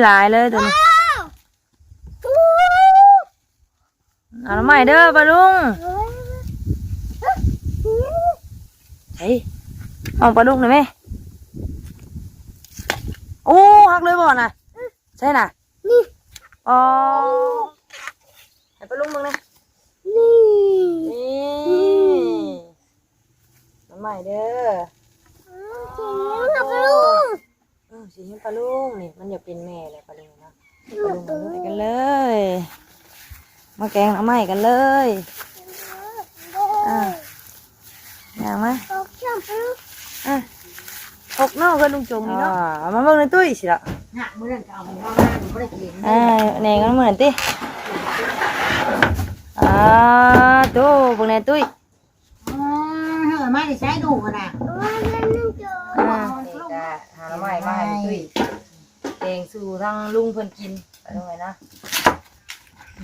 ຫຼາຍເລີຍໂຕນີ້. ເອົາໜໍ່ໄມ້ເດີປ້າລຸງ. ໃສ່ ເອົາປ້າລຸງໜ່ອຍແມ. ໂອ້ ຫັກເລີຍບໍ່ນະ? ໃສ່ນະ ນີ້. ອໍ ໃຫ້ປ້າລຸງເບິ່ງແດ່. ນີ້ ນີ້ ໜໍ່ໄມ້ເດີ. ເອີ ຊິຫຍັງນະປ້າລຸງ? ເອີ ຊິຫຍັງປ້າລຸງນີ້? ມັນຢາກເປັນແມ່ແລ້ວປ້າລຸງເນາະ. ປ້າລຸງມາລຸຍກັນເລີຍ ມາແກງໜໍ່ໄມ້ກັນເລີຍ. ອ່າ ຍ່າງມາ ອ່າ ອອກນອກເຮືອນລຸງຈົງນີ້ເນາະ. ອ່າ ເອົາມາເບິ່ງໃນຕຸ້ຍຊິລະ. ນະ ມື້ນັ້ນກໍເອົາມາວາງ ບໍ່ໄດ້ກິນ. ອ່າ ແໜງມັນເໝືອນຕິ. ອ່າ ໂຕ ເບິ່ງແດ່ຕຸ້ຍ. ອໍ ເຮີ ມາແຕ່ໃສດູກະນະ? ອ່າ ນີ້ກະຫາໜໍ່ໄມ້ມາໃຫ້ແມ່ຕຸ້ຍ ແກງສູ່ທາງລຸງເພິ່ນກິນ ໄປເລີຍນະ.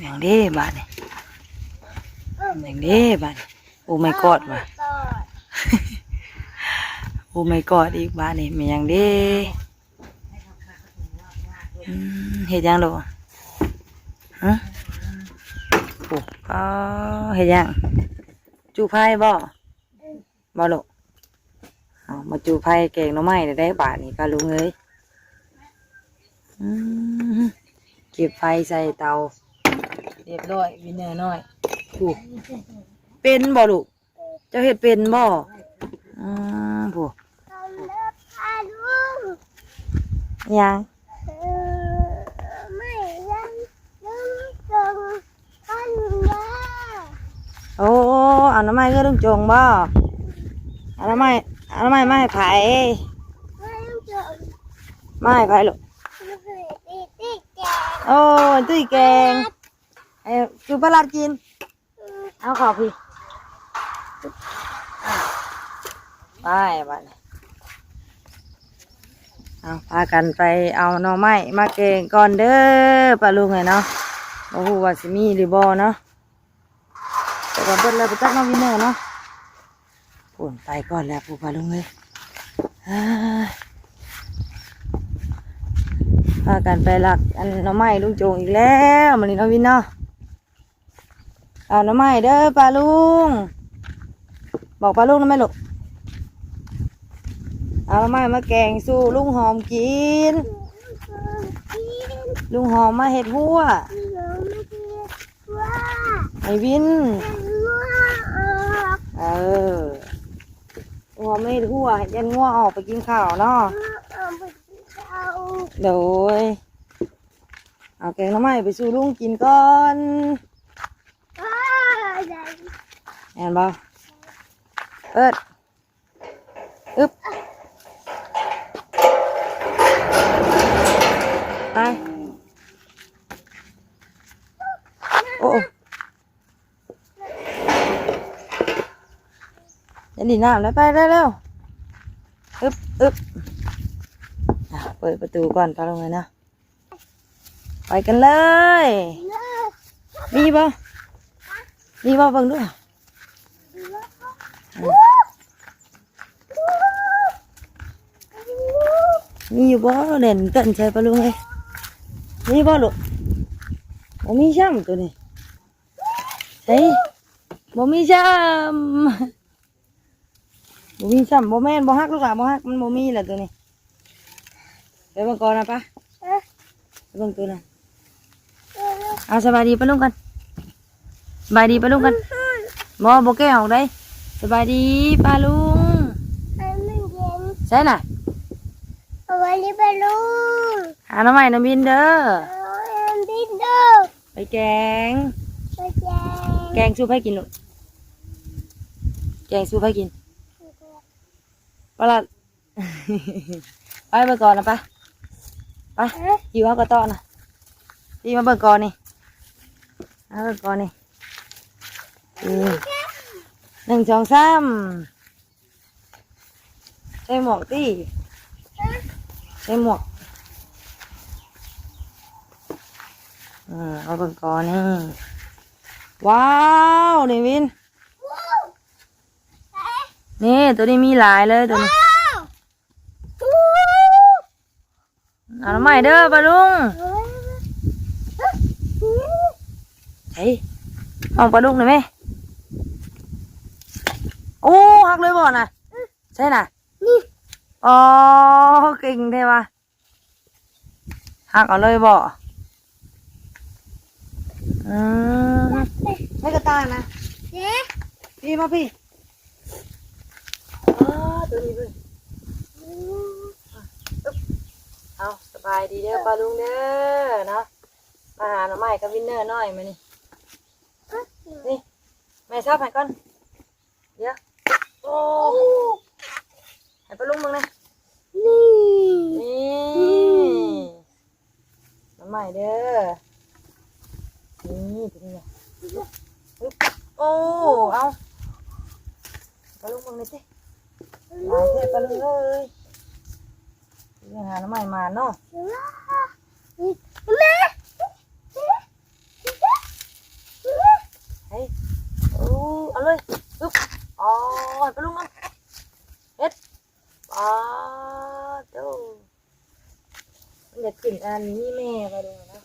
ຫຍັງເດ້ບາດນີ້? ຫຍັງເດ້ບາດນີ້? ໂອ້ my god ວ່າ ໂອ້ my god ອີກບາດນີ້ ແມ່ນຫຍັງເດ້? ອືມ ເຮັດຫຍັງໂລ? ຮະ? ໂອ້ ອໍ ເຮັດຫຍັງ? ຈູ່ໄຟບໍ່? ບໍ່ລູກ? ເອົາມາຈູ່ໄຟແກງໜໍ່ໄມ້ໄດ້ບາດນີ້ປ້າລຸງເອີຍ. ອືມ ເກັບໄຟໃສ່ເຕົາ ຮຽບຮ້ອຍ ວິນເນີນ້ອຍ. ໂອ້ ເປັນບໍ່ລູກ? ເຈົ້າເຮັດເປັນບໍ່? ອືມ ຜູ້ ຫຍັງ? ໂອ້ ເອົາໜໍ່ໄມ້ເຮືອນລຸງຈົງບໍ່? ເອົາໜໍ່ໄມ້ ເອົາໜໍ່ໄມ້ມາໃຫ້ໃຜ? ມາໃຫ້ໃຜລູກ? ໂອ້ ຕຸ້ຍແກງ ໃຫ້ສູ່ປະຫຼັດກິນ. ເອົາເຂົ້າພີ້ ໄປບາດນີ້. ເອົາ ພາກັນໄປເອົາໜໍ່ໄມ້ມາແກງກ່ອນເດີປ້າລຸງເອີຍເນາະ. ບໍ່ຮູ້ວ່າຊິມີຫຼືບໍ່ເນາະ ແຕ່ວ່າເບິດແລ້ວໄປຈັກເນາະ ວິນເນີເນາະ. ໂອ້ຍ ໄປກ່ອນແລ້ວຜູ້ປ້າລຸງເອີຍ. ພາກັນໄປລັກອັນໜໍ່ໄມ້ລຸງໂຈງອີກແລ້ວມື້ນີ້ເນາະ ວິນເນາະ. ເອົາໜໍ່ໄມ້ເດີປ້າລຸງ ບອກປ້າລຸງນຳແມ່ລູກ. ເອົາໜໍ່ໄມ້ມາແກງສູ່ລຸງຫອມກິນ. ລຸງຫອມມາເຮັດຮົ້ວໃຫ້ວິນ. ເອີ ລຸງຫອມມາເຮັດຮົ້ວ ຢ້ານງົວອອກໄປກິນເຂົ້າເນາະ. ໂດຍ. ເອົາແກງໜໍ່ໄມ້ໄປສູ່ລຸງກິນກ່ອນ. ແມ່ນບໍ່? ເປີດ ອຶບ ໄປ. ໂອ້ ຢ່າຫຼິ້ນນ້ຳແລ້ວ ໄປເລັວໆ. ອຶບ ອຶບ ອ່ະ ເປີດປະຕູກ່ອນ ປ້າລຸງເອີຍເນາະ. ໄປກັນເລີຍ. ມີບໍ່? ມີບໍ່? ເບິ່ງດູ. ມີຢູ່ບໍ່? ແລ່ນເຕັ້ນໃສ່ປ້າລຸງເອີຍ. ມີບໍ່ລູກ? ບໍ່ມີຊ້ຳໂຕນີ້. ໃສ? ບໍ່ມີຊ້ຳ. ບໍ່ມີຊ້ຳ. ບໍ່ແມ່ນ ບໍ່ຮັກລູກຫຼານ ບໍ່ຮັກ ມັນບໍ່ມີແຫຼະໂຕນີ້. ໄປເບິ່ງກ່ອນນະປະ. ໄປເບິ່ງໂຕນັ້ນ. ເອົາ ສະບາຍດີປ້າລຸງກ່ອນ. ສະບາຍດີປ້າລຸງກ່ອນ. ບໍ່ ບໍ່ແກ້ອອກໄດ໋. ສະບາຍດີປ້າລຸງ. ໃສນະ? ສະບາຍດີປ້າລຸງ. ຫາໜໍ່ໄມ້ນຳວິນເດີ. ໜໍ່ໄມ້ນຳວິນເດີ. ໄປແກງ ໄປແກງ. ແກງສູ່ໃຜກິນລູກ? ແກງສູ່ໃຜກິນ? ປະຫຼັດ. ໄປເບິ່ງກ່ອນນະປະ. ໄປ ຫິວເຮົາກະເຕາະນະ. ຕີມາເບິ່ງກ່ອນນີ້ ມາເບິ່ງກ່ອນນີ້. ໜຶ່ງ ສອງ ສາມ. ໃສ່ໝວກຕິ ໃສ່ໝວກ. ເອີ ເອົາເບິ່ງກ່ອນນີ້. ວ້າວ ເດວິນ ນີ້ ໂຕນີ້ມີຫຼາຍເລີຍໂຕນີ້. ຫາໜໍ່ໄມ້ເດີປ້າລຸງ. ໃສ ເອົາປ້າລຸງໄດ້ໄໝ? ໂອ້ ຫັກເລີຍບໍ່ນະ? ໃສນະ? ອໍ ເກັ່ງແທ້ວ່າ. ຫັກເອົາເລີຍບໍ່? ອືມ ໃຫ້ກະຕ່ານະ ເດ້ ພີ່ມາພີ່. ອໍ ໂຕນີ້ເບິ່ງ ອຶບ ເອົາ ສະບາຍດີເດີປ້າລຸງເດີເນາະ ມາຫາໜໍ່ໄມ້ກັບວິນເນີນ້ອຍມື້ນີ້. ນີ້ ແມ່ຊັບໃຫ້ກ່ອນ. ດຽວ ໂອ້ ໃຫ້ປ້າລຸງເບິ່ງແດ່ ນີ້ ນີ້ ໜໍ່ໄມ້ເດີ ນີ້ ຕົວນີ້ ໂອ້ ເອົາ ປ້າລຸງເບິ່ງແດ່ຕິ ຫຼາຍແທ້ປ້າລຸງເອີຍ ໄປຫາໜໍ່ໄມ້ມາເນາະ ແມ່. ເຮີ້ຍ ໂອ້ ເອົາເລີຍ ອຶບ ອໍ ໃຫ້ປ້າລຸງເອົາ ເຮັດ ປາໂຕ ມັນຢາກກິນອັນມີແມ່ປ້າລຸງນະ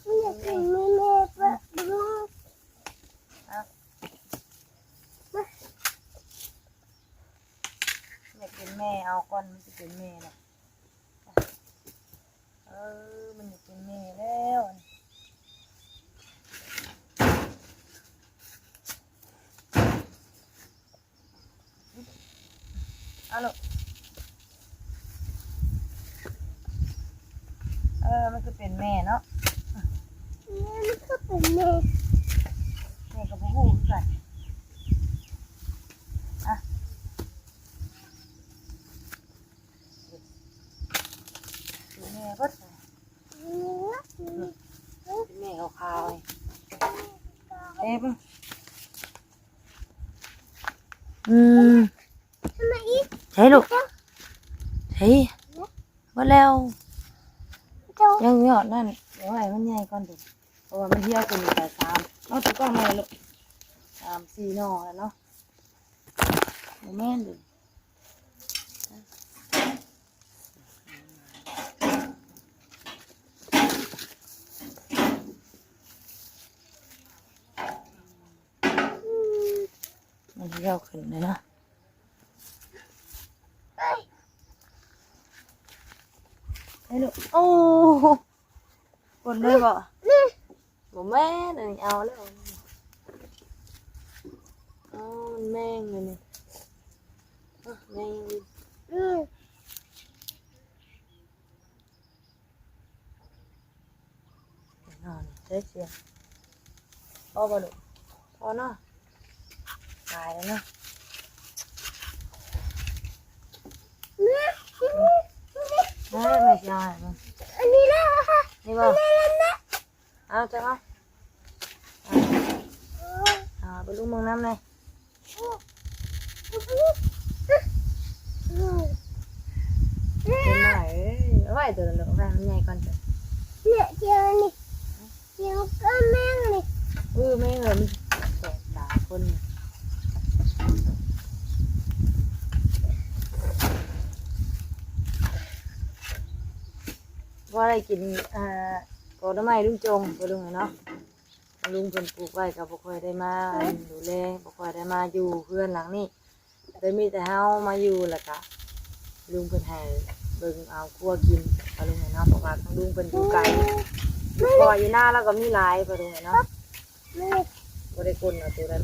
ມັນຢາກກິນມີແມ່ປ້າລຸງ ເອົາ ຢາກເປັນແມ່ ເອົາກ່ອນ ມັນຊິເປັນແມ່ແລ້ວ. ເອີ ມັນຢາກເປັນແມ່ແລ້ວ ເອົາລູກ ເອີ ມັນຄືເປັນແມ່ເນາະ ແມ່ ມັນຄືເປັນແມ່ ແມ່ກໍບໍ່ຮູ້ຄືກັນ ອ່ະ. ແມ່ເບິດ ແມ່ຂາວໆ ເອີ ອືມ ໃສ່ລູກ ໃສ່ ເບິດແລ້ວ ຍັງຍອດນັ້ນ ດຽວໃຫ້ມັນໃຫຍ່ກ່ອນເດີ ເພາະວ່າມັນຫ່ຽວຂຶ້ນອີກສາມ ເອົາຖືກ້ອງມາໃຫ້ລູກ ສາມສີ່ໜໍ່ແລ້ວເນາະ ບໍ່ແມ່ນເດີ. ມັນເຫ່ຽວຂຶ້ນເລີຍເນາະ ໃຫ້ລູກ ໂອ້ ກົນເລີຍບໍ່? ບໍ່ແມ່ນ ອັນນີ້ເອົາແລ້ວ ອໍ ມັນແມງຢູ່ນີ້ ເອີ ແມງຢູ່ ອືມ ນອນເສຍ ພໍບໍ່ລູກ? ພໍເນາະ ຕາຍແລ້ວເນາະ ແມ່ ແມ່ຊິເອົາໃຫ້ເບິ່ງ ອັນນີ້ລະ ນີ້ບໍ່? ເອົາ ຈັບເອົາ ເອົາ ເອົາໄປລຸງເບິ່ງນຳແດ່ ເປັນຫຍັງເອີຍ ເອົາໄວ້ຕົວນັ້ນລູກ ເອົາໄວ້ໃຫ້ມັນໃຫຍ່ກ່ອນເດີ ເນຍ ດຽວນີ້ ດຽວກໍແມງນີ້ ເອີ ແມງເອີຍ ມັນແສບຕາຄົນ ບໍ່ໄດ້ກິນ ອ່າ ກອກໜໍ່ໄມ້ລຸງຈົງ ບໍ່ລຸງເນາະ ລຸງເພິ່ນປູກໄວ້ກໍບໍ່ຄ່ອຍໄດ້ມາ ເອີ ດູແລ ບໍ່ຄ່ອຍໄດ້ມາຢູ່ເຮືອນຫຼັງນີ້ ເລີຍມີແຕ່ເຮົາມາຢູ່ ແລ້ວກະລຸງເພິ່ນໃຫ້ເບິ່ງເອົາຄົວກິນ ປ້າລຸງເນາະ ເພາະວ່າທາງລຸງເພິ່ນຢູ່ໄກ ເອີ ເພາະວ່າຢູ່ນາລາວກໍມີຫຼາຍ ປ້າລຸງເນາະ ບໍ່ໄດ້ກົນເອົາໂຕໃດ ເ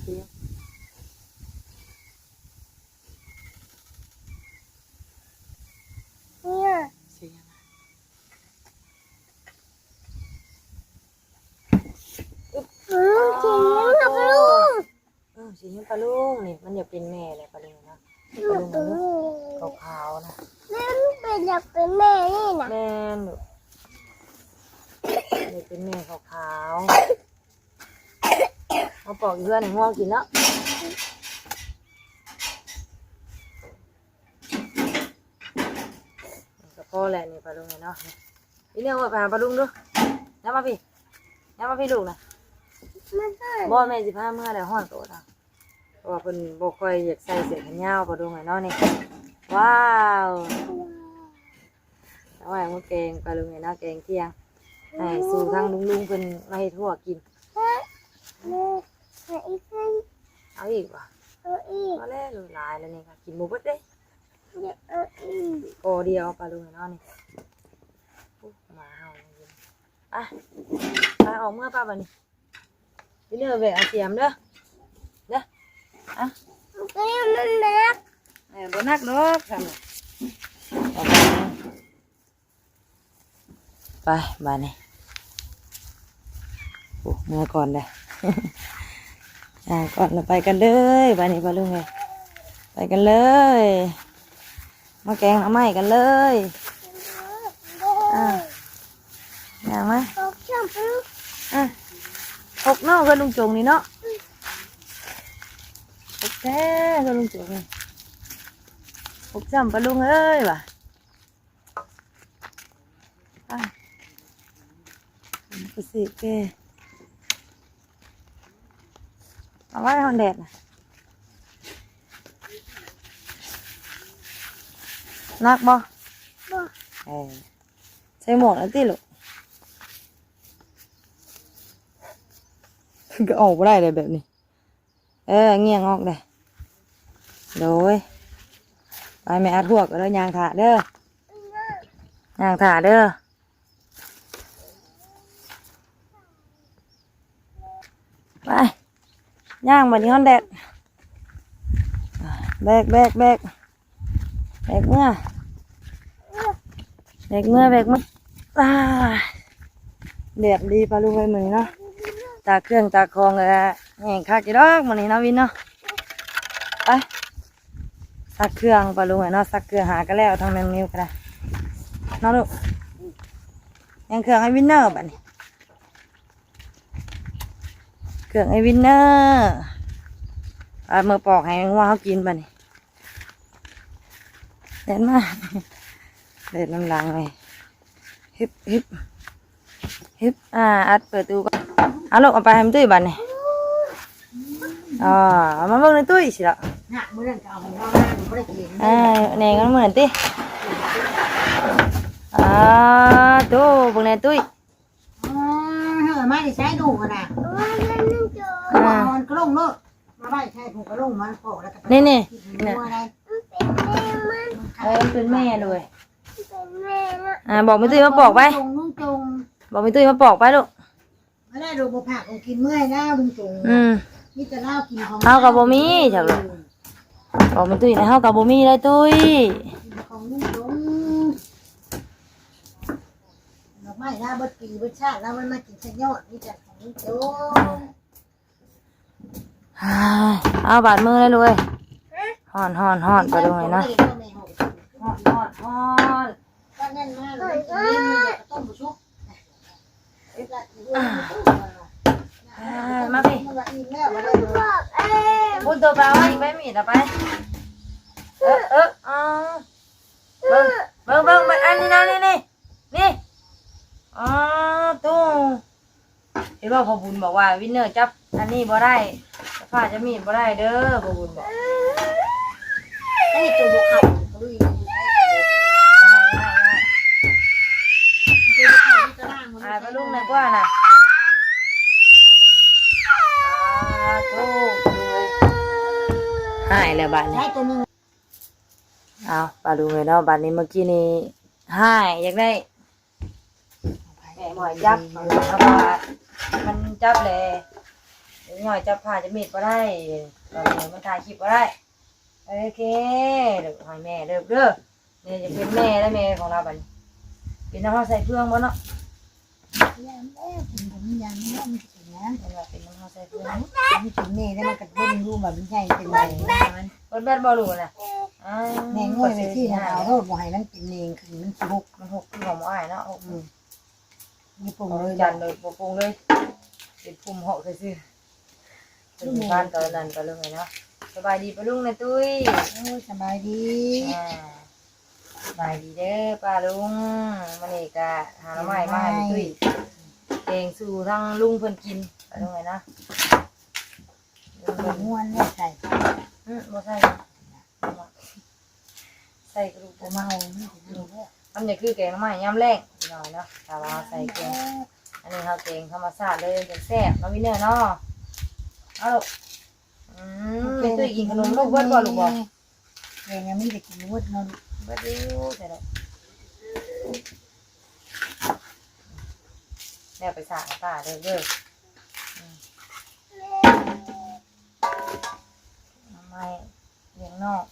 ອີ ເອີ ຊິເຮັດປາລຸງ ເອີ ຊິເຮັດປາລຸງນີ້ ມັນຢາກເປັນແມ່ແລ້ວປາລຸງເນາະ ປາລຸງຂາວໆນະ ແມ່ນເປັນ ຢາກເປັນແມ່ນີ້ນະ ແມ່ນລູກ ຢາກເປັນແມ່ຂາວໆ ມາປອກເຮືອນໃຫ້ງົວກິນເນາະ ກໍພໍແຫຼະນີ້ປາລຸງເນາະ ອີເນຍ ໄປຫາປາລຸງດູ ຍ່າງມາພີ້ ຍ່າງມາພີ້ລູກນະ ບໍ່ ແມ່ຊິພາເມືອແລ້ວ ຮ້ອນໂຕດ ເພາະວ່າເພິ່ນບໍ່ຄ່ອຍຢາກໃສ່ເສື້ອແຂນຍາວປາລຸງເນາະນີ້ ວ້າວ. ເອົາໄວ້ມາແກງປາລຸງເອີຍເນາະ ແກງທ່ຽງ ໃຫ້ສູ່ທາງລຸງໆເພິ່ນມາເຮັດຮົ້ວກິນ. ເອົາອີກບໍ່? ເອົາອີກ. ພໍແລ້ວ ຫຼາຍແລ້ວນີ້ ກິນບໍ່ເບິດເດ້. ກໍດຽວປາລຸງເອີຍເນາະນີ້. ໂອ້ ໝາເຮົາ ໄປ ໄປ ອອກເມືອປະບາດນີ້. ໄປເດີ ແບກເອົາສຽມເດີ ເດີ. ອະ ມັນໜັກ ເອີ ບໍ່ໜັກດອກ ໄປບາດນີ້. ໂອ້ ເມືອກ່ອນເດີ ອາ ກ່ອນລະ ໄປກັນເລີຍບາດນີ້ ປາລຸງເອີຍ ໄປກັນເລີຍ. ມາແກງໜໍ່ໄມ້ກັນເລີຍ. ອາ ຍ່າງມາ ອາ ຫົກເນາະ ເຮືອນລຸງຈົງນີ້ເນາະ. ຫົກແທ້ເຮືອນລຸງຈົງນີ້ ຫົກຊ້ຳປາລຸງເອີຍວ່າ. ອາ ກະຊິແກ່ ເອົາໄວ້ຮ້ອນແດດນະ. ໜັກບໍ່? ບໍ່. ເອີ ໃສ່ໝວກແລ້ວຕິລູກ? ກະອອກບໍ່ໄດ້ເດ້ແບບນີ້. ເອີ ງຽງອອກເດ້. ໂດຍ ໄປ ແມ່ອັດຮວກເດີ ຍ່າງຖ້າເດີ ຍ່າງຖ້າເດີ. ໄປ ຍ່າງບາດນີ້ ຮ້ອນແດດ. ແບກ ແບກ ແບກ ແບກເມືອ ແບກເມືອ ແບກເມືອ. ອາ ແດດດີປາລຸງເອີຍມື້ນີ້ເນາະ. ຕາກເຄື່ອງຕາກຂອງກະແຫ້ງຄັກຢູ່ດອກມື້ນີ້ເນາະ ວິນເນາະ. ໄປ ຊັກເຄື່ອງປາລຸງເອີຍເນາະ ຊັກເຄື່ອງ ຫາກະແລ້ວ ທາງແມ່ນິວກະໄດ້ເນາະລູກ. ຍັງເຄື່ອງໃຫ້ວິນເນີບາດນີ້ ເຄື່ອງໃຫ້ວິນເນີ ເອົາເມືອປອກໃຫ້ງົວເຮົາກິນບາດນີ້. ແລ່ນມາ ແລ່ນນຳຫຼັງເລີຍ. ຮຶບ ຮຶບ ຮຶບ ອາ ອັດປະຕູກ່ອນ. ເອົາລູກ ເອົາໄປໃຫ້ແມ່ຕຸ້ຍບາດນີ້. ອໍ ເອົາມາເບິ່ງໃນຕຸ້ຍຊິລະ. ນະ ມື້ນັ້ນກະເອົາຂອງເຮົາມາ ບໍ່ໄດ້ກິນ. ເອີ ແໜງມັນມື້ນັ້ນຕິ. ອາ ໂຕ ເບິ່ງແນ່ຕຸ້ຍ. ອໍ ເຮີ ມາແຕ່ໃສດູກະນະ? ເອົາມາເປັນໜຶ່ງໂຕ ອ່າ ມັນກະລົງໂລດ ມາໄວ້ໃສ່ພຸ້ນກະລົງ ມັນພໍແລ້ວກະໄປ ນີ້ໆ ກິນ ນີ້ ງົວໄດ໋ ມັນເປັນແມ່ມັນ ເອີ ເປັນແມ່ໂດຍ ເປັນແມ່ນະ. ອ່າ ບອກແມ່ຕຸ້ຍມາປອກໄປ ລຸງຈົງ ບອກແມ່ຕຸ້ຍມາປອກໄປລູກ. ມາແລ້ວລູກ ບໍ່ພາກຂອງກິນເມື່ອຍແລ້ວລຸງຈົງ. ອືມ ມີແຕ່ລາວກິນຂອງ ເຮົາກະບໍ່ມີ ເຈົ້າ ບອກແມ່ຕຸ້ຍນະ ເຮົາກະບໍ່ມີເລີຍຕຸ້ຍ ກິນຂອງລຸງຈົງ. ດອກໄມ້ລາວເບິດປີເບິດຊາດ ລາວບໍ່ມາກິນຊະຍອດ ມີແຕ່ຂອງລຸງໂຈ. ເອົາບາດມືເລີຍລູກເອີຍ. ຮະ? ຮ້ອນໆໆ ປາລຸງເອີຍເນາະ. ຮ້ອນໆໆ ປານັ້ນມາແລ້ວກິນເຢັນ ເຂົ້າຕົ້ມບໍ່ສຸກ. ມາພີ້ ມັນວ່າອີ່ມແລ້ວ ບໍ່ໄດ້ເລີຍ. ພຸ້ນ ໂຕປາໄວ້ອີກໄປ ມີດເອົາໄປ. ເອີ ເອີ ເອົາ ເບິ່ງ ເບິ່ງ ເບິ່ງ ອັນນີ້ນະ ນີ້ ນີ້ ນີ້. ອໍ ຕູ້ ເຫັນບໍ່ ພໍ່ບຸນບອກວ່າ ວິນເນີຈັບອັນນີ້ບໍ່ໄດ້ ຈັບຜ້າຈັບມີດບໍ່ໄດ້ເດີ ພໍ່ບຸນບອກ. ອັນນີ້ໂຕບໍ່ເຂົ້າ ອາຍປາລຸງແນ່ກວ່ານະ. ອ້າ ໂທ້ ອ້າຍແລ້ວບາດນີ້. ເອົາ ປາລຸງເອີຍເນາະ ບາດນີ້ເມື່ອກີ້ນີ້ຮ້າຍຢາກໄດ້ ແມ່ໝ້ອຍຈັບ ເພາະວ່າມັນຈັບແລ້ວ ແມ່ໝ້ອຍຈັບຜ້າຈັບມີດບໍ່ໄດ້ ປາລຸງເອີຍ ມັນຖ່າຍຄລິບບໍ່ໄດ້. ໂອເຄ ໃຫ້ແມ່ເດີ ເດີ ແມ່ຈະເປັນແມ່ແລ້ວ ແມ່ຂອງລາວບາດນີ້ ເປັນນຳເຮົາໃສ່ເຟືອງບໍ່ເນາະ? ຢ້ານແລ້ວ ເປັນກະມີຢ້ານແລ້ວ ມັນຊິເປັນຫຍັງ? ເພິ່ນວ່າເປັນນຳເຮົາໃສ່ເຟືອງ ມັນເປັນແມ່ແລ້ວ ມັນກະເບິ່ງຢູ່ວ່າມັນໃຫຍ່ເປັນແມ່. ເບິດແບດບໍ່ລູກນະ? ແມ່ງ່ອຍໄປທີ່ນະ ເອົາໂລດ ບໍ່ໃຫ້ມັນເປັນແມ່ຂຶ້ນ ມັນຊິຫົກ ມັນຫົກຄືຂອງໝໍອ້າຍເນາະ. ອືມ ບໍ່ປົງເລີຍ ຈັນເລີຍ ບໍ່ປົງເລີຍ ເປັນພຸ້ມເຫາະຊື່ໆ. ເປັນບ້ານຕອນນັ້ນປາລຸງເອີຍເນາະ. ສະບາຍດີປາລຸງນະຕຸ້ຍ. ໂອ້ຍ ສະບາຍດີ ອ່າ ສະບາຍດີເດີປ້າລຸງ. ມື້ນີ້ກະຫາໜໍ່ໄມ້ມາໃຫ້ແມ່ຕຸ້ຍ ແກງສູ່ທາງລຸງເພິ່ນກິນ ປາລຸງເອີຍເນາະ. ມ່ວນໄດ້ໃສ່ ອື ບໍ່ໃສ່ ໃສ່ກະດູກ ບໍ່ເມົາ ມັນຊິເອົາແລ້ວ. ມັນຈະຄືແກງໜໍ່ໄມ້ຍາມແລ້ງພີ່ນ້ອງເນາະ ຖ້າວ່າເຮົາໃສ່ແກງ. ອັນນີ້ເຮົາແກງທຳມະຊາດເລີຍ ຈັ່ງແຊບເນາະ ວິນເນີເນາະ. ເອົາລູກ ອືມ ແມ່ຕຸ້ຍກິນຂະໜົມລູກເບິດບໍ່ລູກບໍ່? ແກງຍັງມີແຕ່ກິນບໍ່ເບິດເນາະ ເບິດຢູ່ແທ້ດອກ. ແລ້ວໄປສ້າງຕາເດີ ເດີ. ອືມ ໜໍ່ໄມ້ລ້ຽງນອກ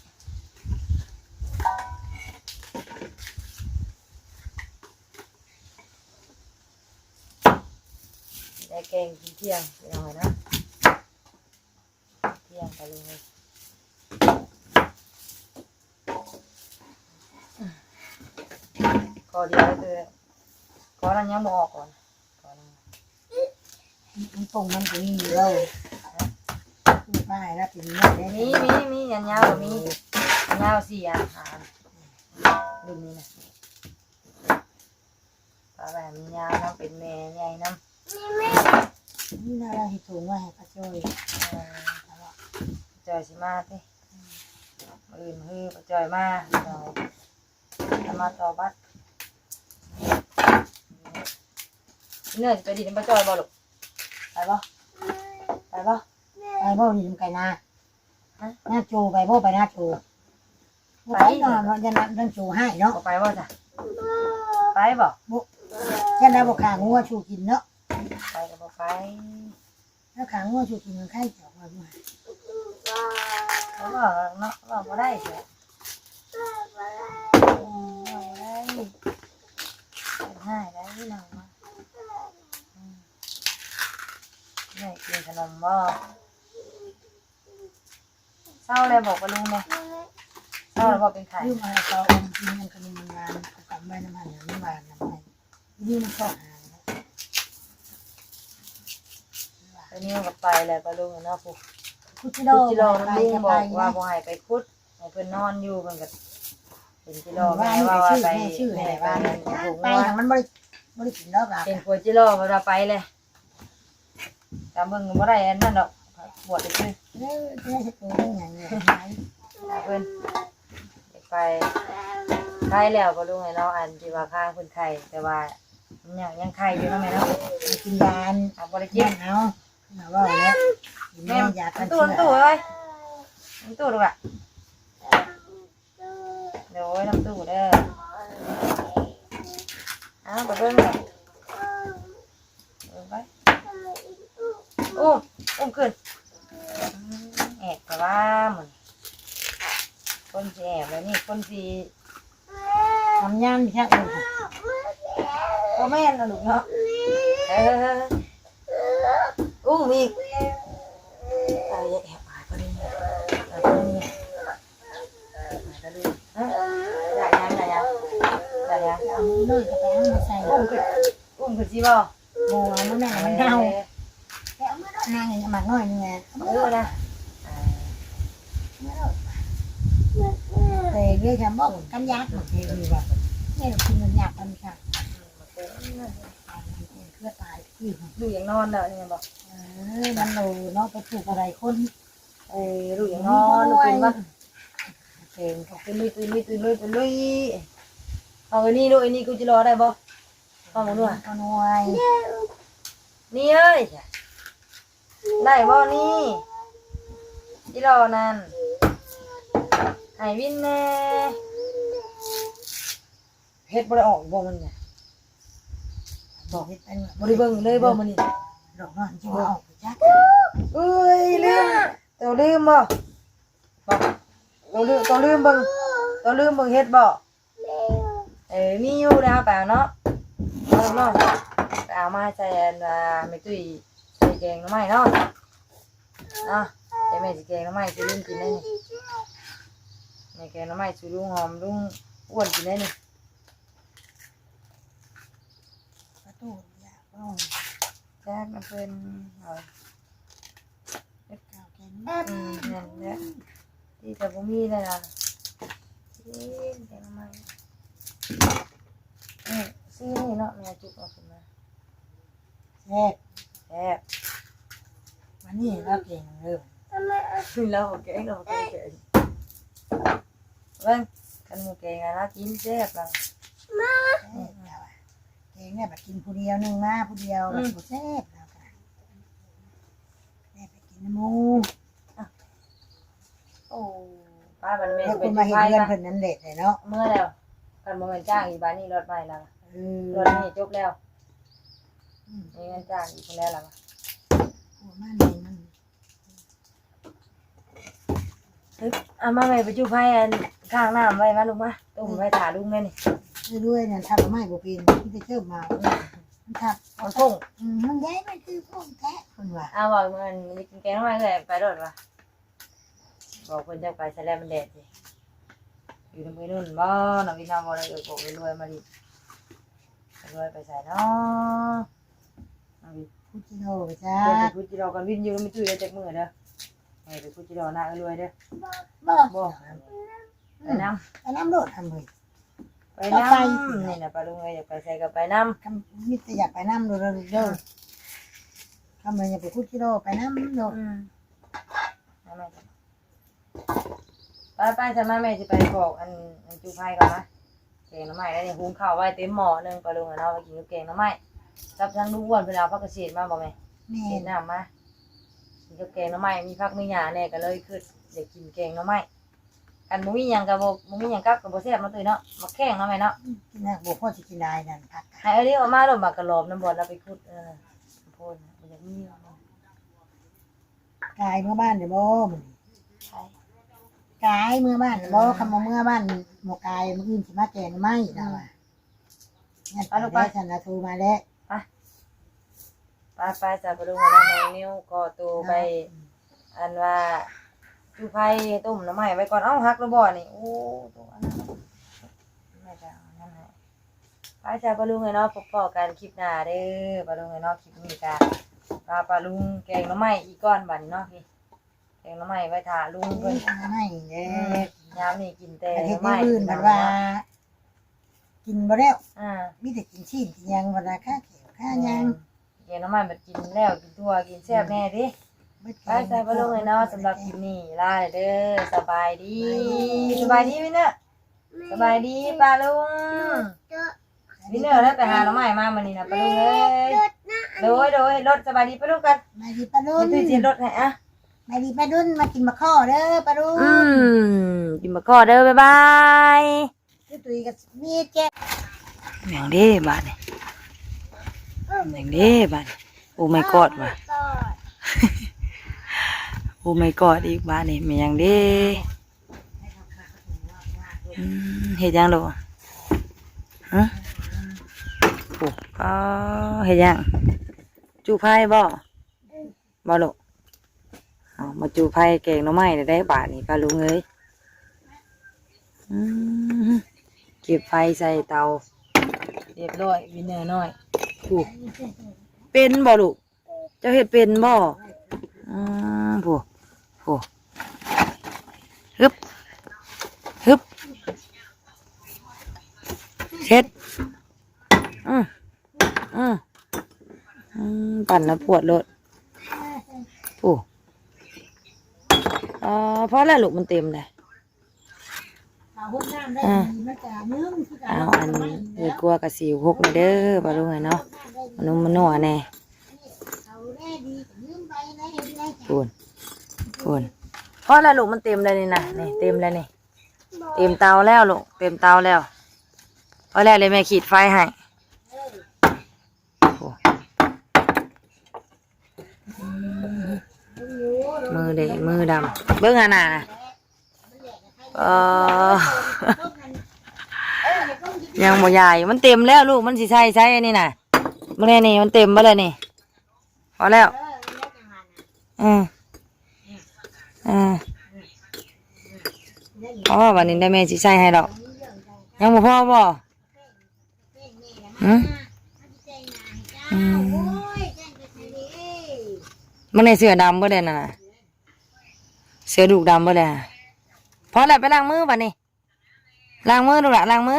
ໄດ້ແກງກິນທ່ຽງພີ່ນ້ອງເນາະ. ທ່ຽງໄປເລີຍ ຂໍດຽວຄື ຂໍນັ້ນຍັງບໍ່ອອກກ່ອນ ຂໍນັ້ນ ມັນປົງມັນກໍມີຢູ່ແລ້ວ ຄືປ້າໃຫ້ລາວກິນເນາະ. ມີ ມີ ມີ ອັນຍາວກໍມີ ອັນຍາວສີ່ອັນ ຫ້າອັນ ລຸ້ນນີ້ນະ. ປາແຫຼມຍາວນຳ ເປັນແມ່ໃຫຍ່ນຳ. ນີ້ນະ ລາວເຮັດຖົງໄວ້ໃຫ້ປ້າຈ້ອຍ. ເອີ ປ້າຈ້ອຍຊິມາຕິ ມື້ອື່ນມື້ຮືປ້າຈ້ອຍມາ ເຮົາຈະມາຕໍ່ບັດ. ເນີ ຊິໄປດິນນຳປ້າຈ້ອຍບໍ່ລູກ? ໄປບໍ່? ໄປບໍ່? ໄປບໍ່ດິນນຳໄກ່ນາ? ຮະ? ນາໂຈໄປບໍ່? ໄປນາໂຈ ບໍ່ໄປເນາະ ໄປ ເນາະ ຢ້ານນາໂຈຮ້າຍເນາະ. ບໍ່ໄປບໍ່ຊະ? ໄປບໍ່? ບໍ່ ຢ້ານນາບໍ່ຂ້າງົວສູ່ກິນເນາະ. ໄປກໍບໍ່ໄປ ແລ້ວຂ້າງົວສູ່ກິນມັນໄຄຈອກວ່າບໍ່ໃຫ້ ບໍ່ເວົ້າເນາະ ເວົ້າບໍ່ໄດ້ເດ ເວົ້າບໍ່ໄດ້ ເປັນຮ້າຍໄດ໋ນ້ອງເນາະ. ອືມ ໄດ້ກິນຂະໜົມບໍ່? ເຊົາແລ້ວບອກປ້າລຸງແດ່ ເຊົາແລ້ວບໍ່ເປັນໄຂ້? ລືມເອົາເອົາອົມກິນຂະໜົມຫວານໆ ເຂົາກຳໄວ້ນຳຫັ້ນນະ ມັນຫວານນຳໃຫ້ ຢູ່ໃນຊອກຫາ. ຕອນນີ້ກໍໄປແລ້ວປ້າລຸງເນາະ ຜູ້ ຄຸດຈິໂລ ຄຸດຈິໂລນຳລຸງ ບອກວ່າບໍ່ໃຫ້ໄປຂຸດ ໃຫ້ເພິ່ນນອນຢູ່ ເພິ່ນກໍເປັນຈິໂລ ແມ່ວ່າວ່າໄປ ແມ່ໄປ ແມ່ໄປ ແມ່ໄປ ມັນບໍ່ໄດ້ ບໍ່ໄດ້ກິນດອກ ເປັນຜົວຈິໂລ ເພິ່ນວ່າໄປແລ້ວ. ຕາມເບິ່ງກໍບໍ່ໄດ້ອັນນັ້ນດອກ ບວດຊື່ ເອີ ເຮັດໂຕເຮັດຫຍັງນີ້ ເພິ່ນໄປ ໄປແລ້ວປ້າລຸງເນາະ ອັນທີ່ວ່າຄ້າງເພິ່ນໄຂ້ ແຕ່ວ່າຍັງ ຍັງໄຂ້ຢູ່ເນາະແມ່ເນາະ ກິນຢາອັນ ອ່າ ບໍ່ໄດ້ກິນ ເອົາ ເອົາເວົ້າແລ້ວ ກິນແມ່ ຢາກັນເຊື້ອ ຕູ້ ຕູ້ເອີຍ ຕູ້ລູກຫຼ້າ. ໂດຍ ນ້ຳຕູ້ເດີ ເອົາໄປເບິ່ງເດີ ເບິ່ງໄປ ອຸ້ມ ອຸ້ມຂຶ້ນ ອືມ ແອບແທ້ວ່າມື້ນີ້ ຄົນຊິແອບແລ້ວນີ້ ຄົນຊິ ທຳຍານແທ້ ບໍ່ແມ່ນລະລູກເນາະ ເອີ ອຸ້ມອີກ ເອີ ຢ່າແອບ ຢາກຫຍັງ ຢາກຫຍັງ ຢາກຫຍັງ ຢາກຫຍັງ ເອົາມືເລີຍ ຈະໄປເອົາມາໃສ່ ອຸ້ມຂຶ້ນ ອຸ້ມຂຶ້ນຊິບໍ່? ບໍ່ ມັນແມ່ນມັນເນົ່າ ເອີ ໄປເອົາມາໂລດ ນາງຫຍັງໝາກນ້ອຍນີ້ແຫຼະ ເອົາມາໂລດ ເອີ ນະ ເອົາມາໂລດ ແຕ່ເລີຍຈະບອກກັນຢາກ ເຫັນຢູ່ວ່າ ແມ່ນກິນມັນຢາກກັນຊະ ເຄືອຕາຍ ລູກຢາກນອນແລ້ວນີ້ແມ່ນບໍ່? ເອີ ມັນໂລເນາະ ໄປປູກອາໄລຄົນ ເອີ ລູກຢາກນອນ ລູກເປັນຫວັດ ເປັນ ເປັນລຸຍ ເປັນລຸຍ ເປັນລຸຍ ເປັນລຸຍ ເອົາອັນນີ້ລູກ ອັນນີ້ກູຈິລໍໄດ້ບໍ່? ເອົາມານວດ ເອົາໜ່ວຍ ນີ້ເອີຍ ໄດ້ບໍ່ນີ້? ຈີລໍນັ້ນ ໃຫ້ວິນແດ່. ເຮັດບໍ່ໄດ້ອອກບໍ່ມື້ນີ້? ບໍ່ ເຮັດໄປ ບໍ່ໄດ້ເບິ່ງເລີຍບໍ່ມື້ນີ້? ດອກນ້ອຍຊິວ່າອອກຈັກ ເອີຍ ລືມ ໂຕລືມບໍ່? ບໍ່ ໂຕລືມ ໂຕລືມເບິ່ງ ໂຕລືມເບິ່ງເຮັດບໍ່? ເອີ ມີຢູ່ ແລ້ວເຮົາໄປເອົາເນາະ ເອົາເນາະ ໄປເອົາມາໃສ່ອັນວ່າແມ່ຕຸ້ຍໃສ່ແກງໜໍ່ໄມ້ເນາະ ເນາະ ແຕ່ແມ່ຊິແກງໜໍ່ໄມ້ສູ່ລຸງກິນໄດ້ນີ້ ແມ່ແກງໜໍ່ໄມ້ສູ່ລຸງຫອມ ລຸງອ້ວນກິນໄດ້ນີ້. ປະຕູຢາກເວົ້າ ແຊບນຳເພິ່ນ ເອີ ເຮັດເຂົ້າແກງ ອືມ ນັ້ນແຫຼະ ທີ່ຈະບໍ່ມີແລ້ວລະ ກິນແກງໜໍ່ໄມ້ ເອີ ຊີ້ນີ້ເນາະ ແມ່ຈຸກເອົາຂຶ້ນມາ ແຊບ ແຊບ ວັນນີ້ລາວແກງເດີ ລາວແກງ ລາວແກງ ເບິ່ງ ຄັນໝູແກງອະ ລາວກິນແຊບລະ. ແມ່ນລາວວ່າ ແກງແລ້ວບັດກິນຜູ້ດຽວ ໜຶ່ງມາຜູ້ດຽວ ອືມ ບັດບໍ່ແຊບ ລາວກໍໄດ້ໄປກິນນຳໝູ່. ໂອ້ ປ້າບັດແມ່ນ ແລ້ວ ໄປ ຄົນມາເຮັດເຮືອນເພິ່ນນັ້ນແຫຼະເນາະ ເມື່ອແລ້ວ. ຄັນບໍ່ແມ່ນຈ້າງອີກບາດນີ້ ລົດໃໝ່ລະ ເອີ ລົດນີ້ຈົບແລ້ວ ອືມ ມີເງິນຈ້າງອີກພຸ້ນແລ້ວລະ ໂອ້ ມາແມ່ນມັນ. ເອີ ເອົາມາແມ່ ໄປຈຸໄຟ ອັນ ຂ້າງນ້ຳໄວ້ ມາ ລຸກມາ ຕົ້ມໄວ້ຖ້າລຸງແມ່ນີ້. ເອີ ດ້ວຍນັ້ນ ທັກໄມ້ບໍ່ເປັນ ມີແຕ່ເຈີມາ ເອີ ມັນທັກ ເອົາ ເອົາ ໂຄ້ງ ອືມ ມັນໃຫຍ່ ມັນຄືໂຄ້ງແທ້ ເພິ່ນວ່າ. ອ້າວ ເວົ້າ ເມື່ອນີ້ກິນແກງໜໍ່ໄມ້ ເອື້ອຍໄປໂລດວ່າ ບອກເພິ່ນຈັກໄປໃສແລ້ວ ມັນແດດນີ້ ຢູ່ນຳເອື້ອຍນຸ່ນບໍ່ ນ້ອງວິນນາບໍ່ໄດ້ ເອື້ອຍບອກເອື້ອຍລວຍມາດິ ເອື້ອຍລວຍໄປໃສເນາະ ນ້ອງວິນ. ຂຸດຈິໂລໄປຈ້າ ເພິ່ນໄປຂຸດຈິໂລກັນ ວິນຢູ່ນຳແມ່ຕຸ້ຍໄດ້ຈັກມື້ເດີ ໃຫ້ໄປຂຸດຈິໂລນາເອື້ອຍລວຍເດີ. ບໍ່ ບໍ່ ບໍ່ ໄປນຳ ໄປນຳໂລດ ທຳເອີຍ ໄປນຳ ໄປ ນີ້ນະ ປ້າລຸງເອີຍ ຢາກໄປໃສກໍໄປນຳ ຄັນ ມີແຕ່ຢາກໄປນຳໂລດເດີ ອືມ ຄັນວ່າຢາກໄປຂຸດຈິໂລໄປນຳໂລດ ອືມ ໄປ ໄປ ຊັ້ນມາ ແມ່ຊິໄປປອກ ອັນ ອັນ ຈູ່ໄຟກ່ອນນະ ແກງໜໍ່ໄມ້ ແລ້ວນີ້ ຫຸງເຂົ້າໄວ້ເຕັມໝໍ້ໜຶ່ງ ປ້າລຸງເອີຍເນາະ ໄວ້ກິນກັບແກງໜໍ່ໄມ້ ກັບທາງລຸງອ້ວນເພິ່ນເອົາຜັກກະເສດມາບໍ່ແມ່? ແມ່ນ ເສດນ້ຳມາ ກິນກັບແກງໜໍ່ໄມ້ ມີຜັກມີຫຍ້າແດ່ ກໍເລີຍຄິດຢາກກິນແກງໜໍ່ໄມ້. ຄັນບໍ່ມີຫຍັງກໍບໍ່ ບໍ່ມີຫຍັງກັບກໍບໍ່ແຊບເນາະ ຕຸ້ຍເນາະ ໝາກແຂ້ງເນາະແມ່ເນາະ ອືມ ກິນແລ້ວບໍ່ພໍຊິກິນຫຼາຍນັ້ນ ຜັກ ໃຫ້ເອົານີ້ອອກມາໂລດ ໝາກກະຫຼອບນຳ ບ່ອນລາວໄປຂຸດ ເອີ ໂພນ ບໍ່ຢາກມີ ກາຍເມືອບ້ານໄດ້ບໍ່ມື້ນີ້? ໃຜ? ກາຍເມືອບ້ານໄດ້ບໍ່? ອືມ ຄັນບໍ່ເມືອບ້ານ ບໍ່ກາຍ ມື້ອື່ນຊິມາແກງໜໍ່ໄມ້ ອືມ ລາວວ່າ ໄປລູກໄປ ຊັ້ນລາໂທມາແລ້ວ ໄປ ໄປໆ ສາວປະລຸງ ແມ່ນິວຂໍໂຕໄປ ເນາະ ອັນວ່າ ຈູ່ໄຟ ຕົ້ມໜໍ່ໄມ້ໄວ້ກ່ອນ ເອົ້າ ຫັກແລ້ວບໍ່ນີ້ ໂອ້ ໂຕອັນນັ້ນ ແມ່ຈະເອົາອັນນັ້ນໃຫ້ ໄປ ສາວປະລຸງເອີຍເນາະ ພົບພໍ້ກັນຄລິບໜ້າເດີ ປະລຸງເອີຍເນາະ ຄລິບນີ້ກະ ພາປະລຸງແກງໜໍ່ໄມ້ອີກກ່ອນບາດນີ້ເນາະ ນີ້ ແກງໜໍ່ໄມ້ໄວ້ຖ້າລຸງເພິ່ນ ແກງໜໍ່ໄມ້ເດີ ອືມ ຍາມນີ້ກິນແຕ່ໜໍ່ໄມ້ ແຕ່ເຮັດແນວອື່ນ ເພິ່ນວ່າ ກິນບໍ່ແລ້ວ ອ່າ ມີແຕ່ກິນຊີ້ນກິນຫຍັງ ເພິ່ນວ່າຄາແຂ້ວຄາຫຍັງ ແມ່ນ ແກງໜໍ່ໄມ້ບັດກິນແລ້ວ ກິນທົ່ວ ກິນແຊບແດ່ຕິ ອືມ ໄປ ສາວປະລຸງເອີຍເນາະ ສຳລັບຄລິບນີ້ລາເດີ ສະບາຍດີ ສະບາຍດີ ສະບາຍດີວິນເນີ ສະບາຍດີປ້າລຸງ ວິນເນີ ໄດ້ໄປຫາໜໍ່ໄມ້ມາມື້ນີ້ນະ ປ້າລຸງເອີຍ ໂດຍ ໂດຍ ລົດ ສະບາຍດີປ້າລຸງກັນ ສະບາຍດີປ້າລຸງ ແມ່ຕຸ້ຍຊິລົດໃຫ້ ອ່ະ ສະບາຍດີປ້າລຸງ ມາກິນໝາກຂໍ້ເດີປ້າລຸງ ອືມ ກິນໝາກຂໍ້ເດີ ບາຍບາຍ ຕຸ້ຍກໍມີແຈະ ຫຍັງເດ້ບາດນີ້ ຫຍັງເດ້ບາດນີ້ ໂອ້ ໄມກອດວ່າ ໂອ້ ໄມກອດອີກບາດນີ້ ແມ່ນຫຍັງເດ້? ອືມ ເຮັດຫຍັງລູກ? ຮະ? ໂອ້ ອໍ ເຮັດຫຍັງ? ຈູ່ໄຟບໍ່? ບໍ່ລູກ? ເອົາ ມາຈູ່ໄຟແກງໜໍ່ໄມ້ໄດ້ບາດນີ້ ປ້າລຸງເອີຍ. ອືມ ເກັບໄຟໃສ່ເຕົາ ຮຽບຮ້ອຍ ວິນເນີນ້ອຍ. ໂອ້ ເປັນບໍ່ລູກ? ເຈົ້າເຮັດເປັນບໍ່? ອືມ ໂອ້ ໂອ້ ຮຶບ ຮຶບ ເຮັດ ອືມ ອືມ ອືມ ປັ່ນແລ້ວປວດໂລດ. ໂອ້ ອໍ ພໍແລ້ວລູກ ມັນເຕັມແລ້ວ. ອ່າ ເອົາ ອັນ ເອື້ອຍກົວກະຊິຫົກແດ່ເດີ ປ້າລຸງເອີຍເນາະ ມານຸມມານົວແດ່. ພຸ້ນ ພຸ້ນ ພໍແລ້ວລູກ ມັນເຕັມແລ້ວນີ້ນະ ນີ້ເຕັມແລ້ວນີ້ ເຕັມເຕົາແລ້ວລູກ ເຕັມເຕົາແລ້ວ. ພໍແລ້ວ ດຽວແມ່ຂີດໄຟໃຫ້. ໂອ້ ມືແດງມືດຳ ເບິ່ງຫັ້ນນະ. ອໍ ຍັງບໍ່ຢາຍ ມັນເຕັມແລ້ວລູກ ມັນຊິໃສ່ໃສ່ອັນນີ້ນະ. ເບິ່ງແດ່ນີ້ ມັນເຕັມເບິດແລ້ວນີ້ ພໍແລ້ວ. ເອີ ເອີ ພໍ ບາດນີ້ໄດ້ແມ່ຊິໃສ່ໃຫ້ດອກ. ຍັງບໍ່ພໍບໍ່? ຫື ອືມ ມັນໃນເສື້ອດຳເບິດແລ້ວນັ້ນນະ ເສື້ອລູກດຳເບິດແລ້ວ. ພໍແລ້ວ ໄປລ້າງມືບາດນີ້ ລ້າງມືລູກຫຼ້າ ລ້າງມື.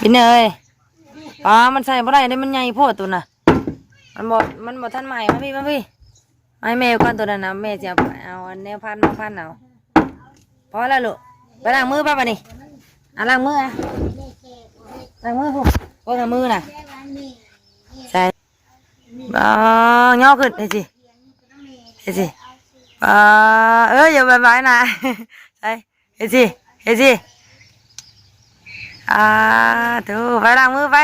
ບິນເອີຍ ປ້າ ມັນໃສ່ບໍ່ໄດ້ເດ້ ມັນໃຫຍ່ໂພດໂຕນະ ມັນບໍ່ ມັນບໍ່ທັນໃໝ່. ມາພີ້ ມາພີ້ ມາໃຫ້ແມ່ກ່ອນ ໂຕນັ້ນນະ ແມ່ຊິເອົາ ເອົາອັນແນວພັນມາພັນເອົາ. ພໍແລ້ວລູກ ໄປລ້າງມືໄປບາດນີ້ ອ່ະ ລ້າງມື ອ່ະ ລ້າງມືພຸ້ນ ເບິ່ງນ້ຳມືນະ ໃສ່ ບໍ່ ຍໍຂຶ້ນ ເຮັດຊິ ເຮັດຊິ ບໍ່ ເອີ ຢ່າບາຍບາຍນະ ໃສ່ ເຮັດຊິ ເຮັດຊິ ອ່າ ໂທ້ ໄປລ້າງມືໄປ.